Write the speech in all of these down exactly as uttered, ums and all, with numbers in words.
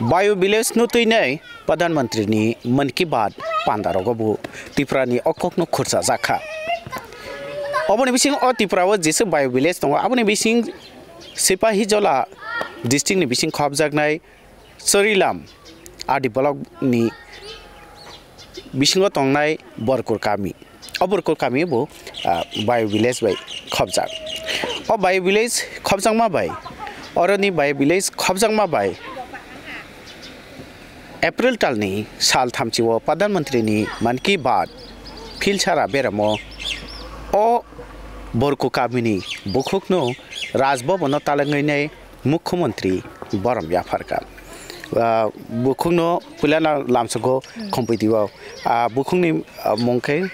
Bio village no twi nai Pradhan Mantri ni Mann Ki Baat panda rogo bo Tripura ni o kok no khursa jakha. Oboni bising o Tripura o jesa bio village tongo, aboni bising Sipahijola district ni bising khobjaknai Chorilam R D block ni bisingo tongnai Borkur kami. O Borkur kami bo, ah, bio village bai khobjak. O bio village khobjakma bai, oroni bio village khobjakma bai April talni sal thamchi o Pradhan Mantri ni Mann Ki Baat philsara beramo o Borkur kamini bukhukno Raj Bhavan o talangwi nai Mukhyamantri borom yapharkha. Ah, bukhukno puilano lamsogo Hmm. Khumpuitio. Ah, bukhukni, ah, mung khe?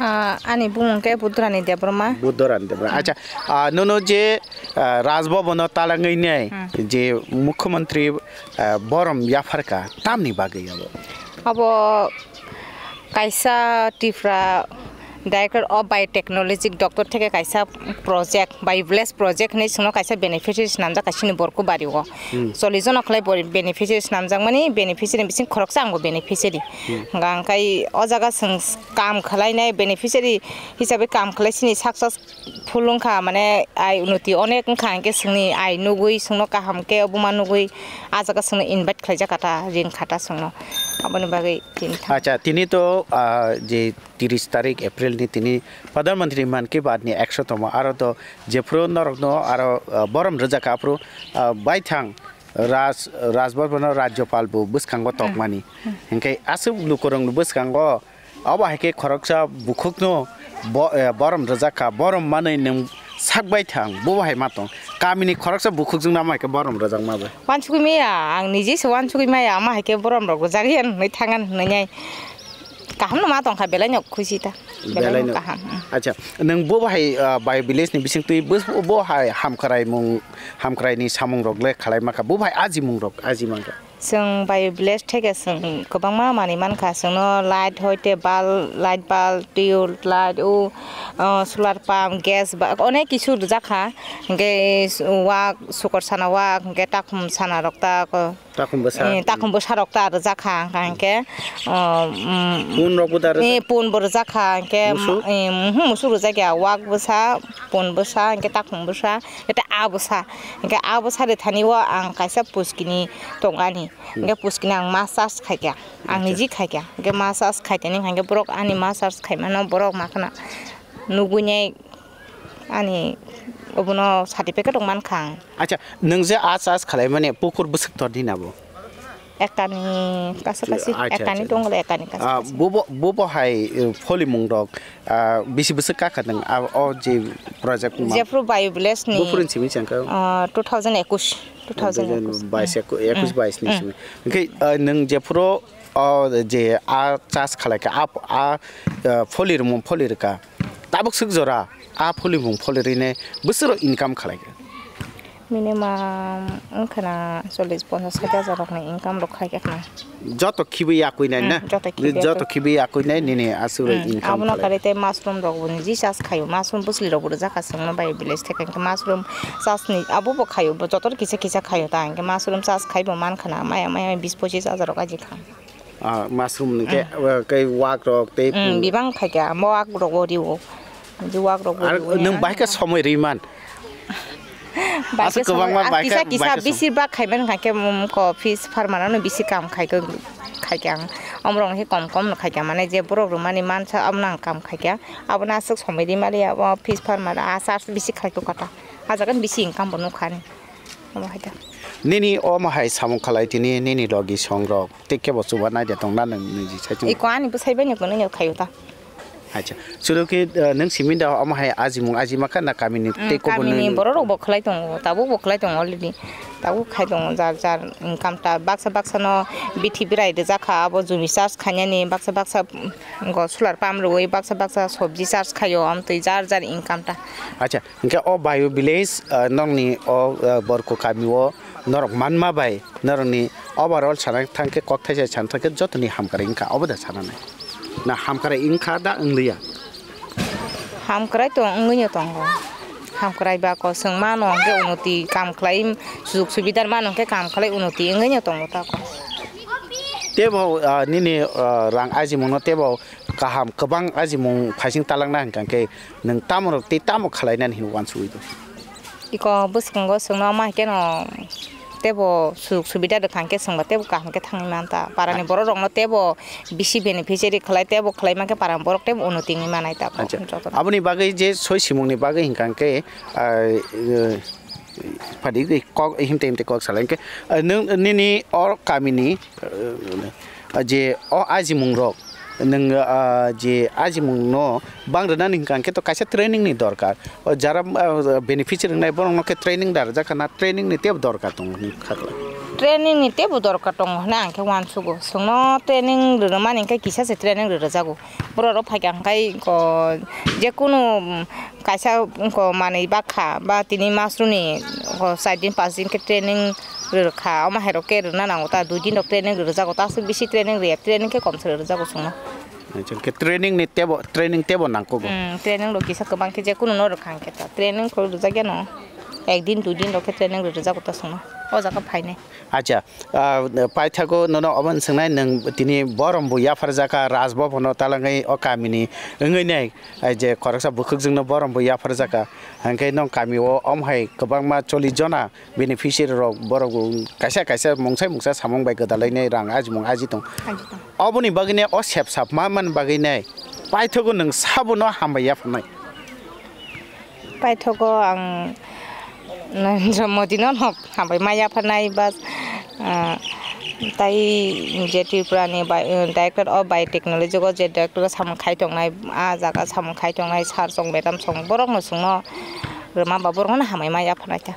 Ah, ani bumung khe Budrani Debbarma. Budrani Debbarma. Hmm. Acha, ah, nono je, ah, Raj Bhavan o talangwi nai Hmm. je Mukhyamantri, ah, borom yapharkha, tamni bagwi abo? Abo Kaisa Tripura Director of Biotechnology Doctor theke kaisa project, Bio Village project hinwi chwngno kaisa beneficiary swnamjak kaisini Borku bario. Hmm. Chollish jono khlai bor-, beneficiary swnamjakmani, beneficiary ni bising khoroksa angbo beneficiary. Hmm. Hwnkha hwnkhe o jaga chwng kam khlainai beneficiary hisabe kam khlai sini success Phul wngkha, mane, ai unoti onek wngkha, hinkhe chwngni ai nugwi, chwngno kaham khe buma nugwi, ah jaga chwngno invite khlaijak kha ta, ring kha ta chwngno. Aboni bagwi tini thang. Acha, tini to, ah, je tiris tarik April ni tini Pradhan Mantri Mann Ki Baat ni ekso tomo, aro to jephru norokno aro, ah, borom rwjak kha, aphuru, ah, baithang Raj, Raj Bhavan o Rajyapal bo bwskango Hmm. tokmani. Hmm. Hinkhe aswk lukurokni bwskango Obo hai khe khoroksa bukhukno bo-, eh, borom rwjak kha, borom manwi nwng sak bai thang, bo hai ma tong. Kamini khoroksa bukhukjwkno amo hai khe borom rwjakma bai. Wansugwi maya, ang niji se wansugwi maya, amo hai khe borom rok rwjak ya hinwi thangan hinwi nai. Kaham no ma tong kha, belai no khusi ta. Belai Belai no no. kaham. Hmm. Acha, nwng bo hai, ah, bai village ni bising twi bo, bo hai hamkrai mung, hamkrai ni samung rok le khalai ma kha, bo hai aji mung rok, aji man kha. Chwng bai village theke chwng kwbangma manwi mankha, chwngno light hoite bulb, light bulb, tube light, o, o, solar pump, gas ba, onek kisu rwjak kha. Hinkhe wak, sukor sana wak, hinkhe takhum sana rok ta, ko, Takhum bwsa. eh, takhum bwsa rok ta rwjak kha, hinkhe, o, mm, Pun rok bo da rwjak? eh, pun bo rwjak kha, hinkhe, Musu? eh, mhm, musu rwjak ya, wak bwsa, pun bwsa, hinkhe takhum bwsa, hinkhe a bwsa, hinkhe a bwsa rwthani o ang kaisa puskini tong ani. Hmm. Hingke puskini ang mass charge khaikha. Ang Acha. niji khaikha. Hingke mass charge khaitani hingke borok ani mass charge khaimano borok makhana nugui nai ani obono certificate rok mankha ang. Acha, nwng je a charge khalaimani pukur bwswk tor di nabo? Ekani kasa kasi, Acha, ekani acha. tongole ekani kasa Ah, kasi. Bubo, bubo hai, eh, pholimung rok, ah, bisi bwswk kakha nwng, ah, o je project ma? Jephru Bio Village ni, Buphuru ni simi changkha? ah, two thousand ekwis. Two thousand ekwis. Bais, eku-, ekwis, Mm. bais ni Mm. simi. Hingke, ah, nwng jephuru, ah, je a charge khalaikha, a, a, ah, pholi rwmung pholi rwkha. Tabuk swk jora a pholimung pholi rwine bwswk rok income khalaikha? Minimum wngkhana chollish ponchash sait hajar rokni income rok khaikha khna. Joto khibwi yakwi nai Hmm, na? joto khibwi Joto yakwi. khibwi yakwi nai nini aswk Hmm, income abono khalai. kari tei mushroom rok bo niji chas khaio, mushroom bwsli rok bo rwjak kha chwngno bai village theke hwnkhe mushroom chas ni abo bo khaio, bo joto kisa kisa khaio ta, hwnkhe mushroom chas khai bo man khana maya maya bis pochis hajar rok aji kha. Ah, mushroom ni khe, Hmm. uh, kei wak rok tei Hmm, pun- bibang khaikha, mo wak rok bo rio. Nji wak rok bo Ar rio nwng ya. bahai khe somoi ri man? Bahai Aswk khe kwbangma somoi, ah, bahai khe, kisa, kisa bahai khe som- bisi bak khai man kha khe, um, ko fish farmer ano bisi kam khai khe, khai khe ang. Omrok no khe kom kom no khai khe, mane je borok rwmani mansa, amo no ang kam khai khe. Abono aswk somoi ri mali, abo fish farmer, ah, charge bisi khai khe kota. Ah jaga ni bisi income bo nuk kha ni. Omo hai khe. Nini omo hai samung khalai tini, nini logi song rok, tei kebo chuba nai de tong na nwng niji sai chung? Iko ani bwsai bai ni kono khaio ta. Acha, chwrwkhe, uh, nwng simi da omo hai ajimung ajima kha na kamini Mm, tei kobor kamini nwng? Borok rok bo khlai tongo, tabuk bo khlai tongo already. Tabuk khai tongo jar jar income ta, baksa baksa no bithi birai rijak kha, abo jumi charge khainani, baksa baksa, mm, go solar pump rwui, baksa baksa sobji charge khaio, amtwi jar jar income ta. Acha, hingke o Bayu village, ah, nokni o, ah, Borku kami o norok manma bai, norokni overall sana thangkhe, kok thaisa sana thangkhe jotoni hamkrai wngkha, obo da sana nai? Na hamkrai wngkha da wngliya? Hamkrai to wngwino tongo. Hamkrai ba ko chwng mano hwnkhe unoti kam khlai, sujug subidar mano hwnkhe kam khlai unoti wngwino tongo ta ko. Tebo, ah, nini, ah, rang ajimungno tebo kaham kwbang ajimung phaising talangna hwnkha khe nwng tamo rok tei tamo khlainani hinwi uansugwi do? Iko bwskango chwngno ma hwnkhe no tebo sujug subida rwkha hwnkhe chwngbo tebo kaham khe thangwi manta. Parani borok rokno tebo bisi beneficiary khlai, tebo khlai mankhe parani borok tebo unoti wngwi manai ta ko. Acha. Jotono. Aboni bagwi je soi simungni bagwi hwnkha hwnkhe, ah, eh, phaidi kok himte himte kok salai hwnkhe, ah, nwng nini o kamini, ah, je o ajimung rok, nwng, ah, je ajimung no bang rwnani hwnkha hwnkhe to kaisa training ni dorkar. O jara, ah, beneficiary wngnai borok no khe training da rwjak kha na, training ni tebo dorkar tongo hwnwi kha khlai? Training ni tebo dorkar tongo hwnwi ang khe uansugo. Chwngno training rwrwmani hwnkhe kisa se training rwrwjago. Borok rok phaikha hwnkhe ko jekunu, mm, kaisa ko manwi bakha ba tini masruni ko char din panch din khe training rwrwkha. Omo hai rok khe rwna nango ta, dui din rok training rwrwjago, ta aswk bisi training rwya, training khe kom se rwrwjago chwngno. Hwnkhe training ni tebo, training tebo nangkugo. Mm, training rok kisa kwbang khe jekunu no rwkha hwnkhe ta. Training kho rwjakya no. Ek din, dui din rok khe training rwjago ta chwngno. O jaga phainai. Acha, ah, paithago nono obo swngna, nwng tini borom bo yapharjaka Raj Bhavan o talangwi o kamini wngwi nai, ah, je khoroksa bwkhwkjwkno borom bo yapharjaka. Hwnkhe nwng kami o omo hai kwbangma chollish jona beneficiary rok, borok kaisa kaisa mungsa mungsa samung bai gwdalai nai rang ajimung aji tong. Aji tong. Oboni bagwi nai o sep sap ma man bagwi nai paithago nwng sabono hambai yapharnai. Paithago ang Narendra Modi no no hambai ma yapharnai ba, ah, tai je Tripura ni bai, eh, Director of Biotechnology go je director samung khai tongnai, ah jaga samung khai tongnai sir chong madam chong borok no chwngno rwma ba borok no hambai ma yapharnai ta.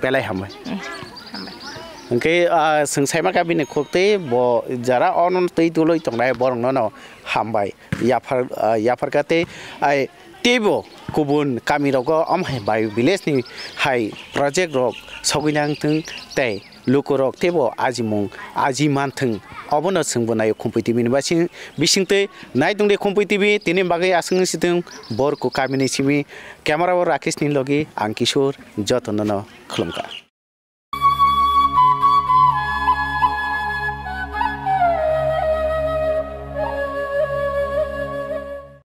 Belai hambai. Mm, hambai. Hwnkhe, ah, chwng saima kha bini khuk tei bo jara ono twi dulwi tongnai borokno no hambai yaphar, ah, yaphar kha tei ai teibo kubun kami rogo omo hai Bayu village ni hai project rok sogwi nang thung tei lukurok teibo ajimung aji manthung, obono chwngbo naio Khumpui T V ni basing, bisingtwi. Naitung de Khumpui T V, tini bagwi aswk wng sitwng Borku kamini simi. Camera o Rakesh ni logi ang Kishore, jotono no khulumkha.